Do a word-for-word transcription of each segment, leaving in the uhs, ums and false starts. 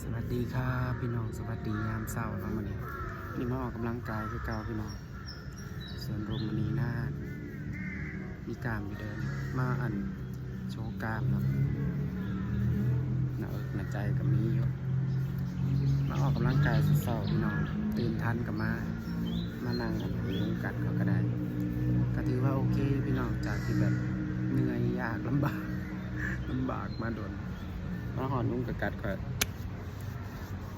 สวัสดีครับพี่น้อง สวัสดียามเช้าเนาะ มื้อนี้ นี่มาออกกำลังกายคือเก่าพี่น้อง สวนรมณีนาถ มีกล้ามอยู่เด้อ มาอันโชว์กล้ามเนาะ หน้าอกหน้าใจก็มีอยู่ มาออกกำลังกายเช้าๆพี่น้อง ตื่นทันก็มา มานั่งอันยุงกัดเขาก็ได้ ก็ถือว่าโอเคพี่น้อง จากที่แบบเหนื่อยยากลำบาก ลำบากมาโดน มาฮอดยุงก็กัดข้อย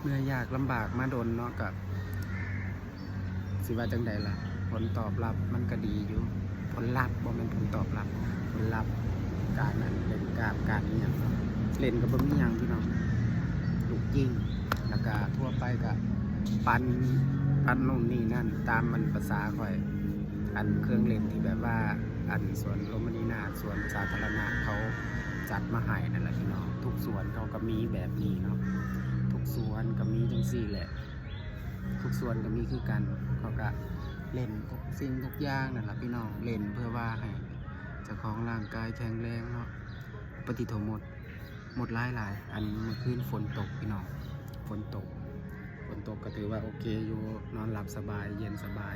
เหนื่อยยากลำบากมาโดนเนาะ ก็สิว่าจั่งใดล่ะ ผลตอบรับมันก็ดีอยู่ ผลลัพธ์ บ่แม่นผลตอบรับ ผลลัพธ์ การนั้นเล่นกล้าม การอิหยังเนาะ เล่นก็บ่มีหยังพี่น้อง ลูกกิ้ง แล้วก็ทั่วไปก็ปั่น ปั่นนู่นนี่นั่น ตามมันประสาข้อย อันเครื่องเล่นที่แบบว่า อันสวนรมณีนาถ สวนสาธารณะเขาจัดมาให้นั่นแหละพี่น้อง ทุกสวนเขาก็มีแบบนี้เนาะ ทุกสวนก็มีจั่งซี้แหละ ทุกสวนก็มีคือกัน เขาก็เล่นทุกสิ่งทุกอย่างนั่นล่ะพี่น้อง เล่นเพื่อว่าให้เจ้าของร่างกายแข็งแรงเนาะ ปฏิโทหมด หมดหลายๆ อันเมื่อคืนฝนตกพี่น้อง ฝนตก ฝนตกก็ถือว่าโอเคอยู่ นอนหลับสบาย เย็นสบาย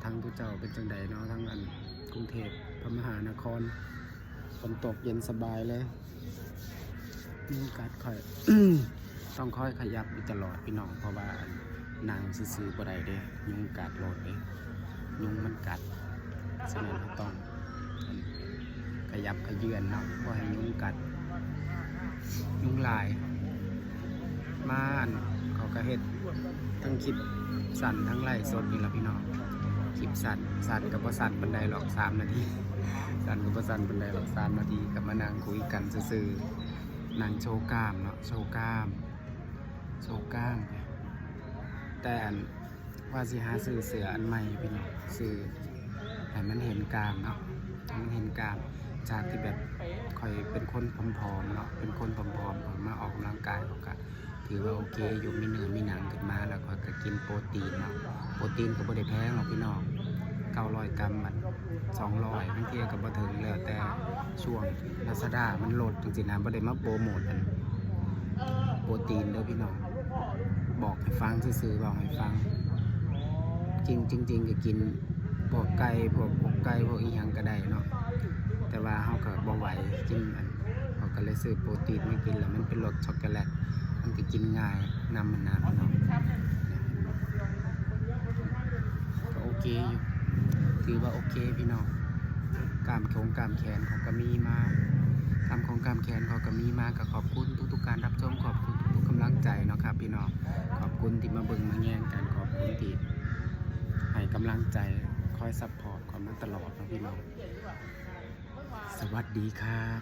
ทั้งผู้เจ้าเป็นจั่งใดเนาะ ทั้งอันกรุงเทพฯ พระมหานคร ฝนตกเย็นสบายเลย ยุงกัดข้อย ต้องคอยขยับอยู่ตลอดพี่น้อง เพราะว่านั่งซื่อๆบ่ได้เด้ ยุงกัดโลดเด้ ยุงมันกัด ฉะนั้นเราต้องขยับเขยื้อนเนาะ บ่ให้ยุงกัด ยุงหลาย มาอันเขาก็เฮ็ดทั้งคลิปสั้นทั้งไลฟ์สดนี่ล่ะพี่น้อง คลิปสั้น สั้นก็บ่สั้นปานใดหรอก สามนาที สั้นก็บ่สั้นปานใดหรอก สามนาทีก็มานั่งคุยกันซื่อๆ นั่งโชว์กล้ามเนาะ โชว์กล้าม โชว์กล้าม แต่อันว่าสิหาซื้อเสื้ออันใหม่พี่น้อง ซื้อให้มันเห็นกล้ามเนาะ ให้มันเห็นกล้าม จากที่แบบข้อยเป็นคนผอมๆเนาะ เป็นคนผอมๆ ข้อยมาออกกำลังกาย ข้อยก็ถือว่าโอเคอยู่ มีเนื้อมีหนังขึ้นมา แล้วข้อยก็กินโปรตีนเนาะ โปรตีนก็บ่ได้แพงหรอกพี่น้อง เก้าร้อยกรัม มัน สองร้อย บางเทื่อก็บ่ถึง แล้วแต่ช่วง Lazada มันลดจั่งซี้นะ บ่ได้มาโปรโมทอันโปรตีนเด้อพี่น้อง บอกให้ฟังซื่อๆ บอกให้ฟัง จริงๆ จริงๆ ก็กินพวกไก่ พวกอกไก่ พวกอีหยังก็ได้เนาะ แต่ว่าเฮาก็บ่ไหวกินอัน เฮาก็เลยซื้อโปรตีนมากิน แล้วมันเป็นรสช็อกโกแลต มันก็กินง่ายนำมันนะพี่น้อง ก็โอเคอยู่ ถือว่าโอเคพี่น้อง กล้ามโขงกล้ามแขนเขาก็มีมา กล้ามโขงกล้ามแขนเขาก็มีมา ก็ขอบคุณทุกๆการรับชม ขอบคุณทุกๆกำลังใจเนาะครับพี่น้อง ขอบคุณที่มาเบิ่งมาแยงกัน ขอบคุณที่ให้กำลังใจ คอยซัพพอร์ตข้อยมาตลอดเนาะพี่น้อง สวัสดีครับ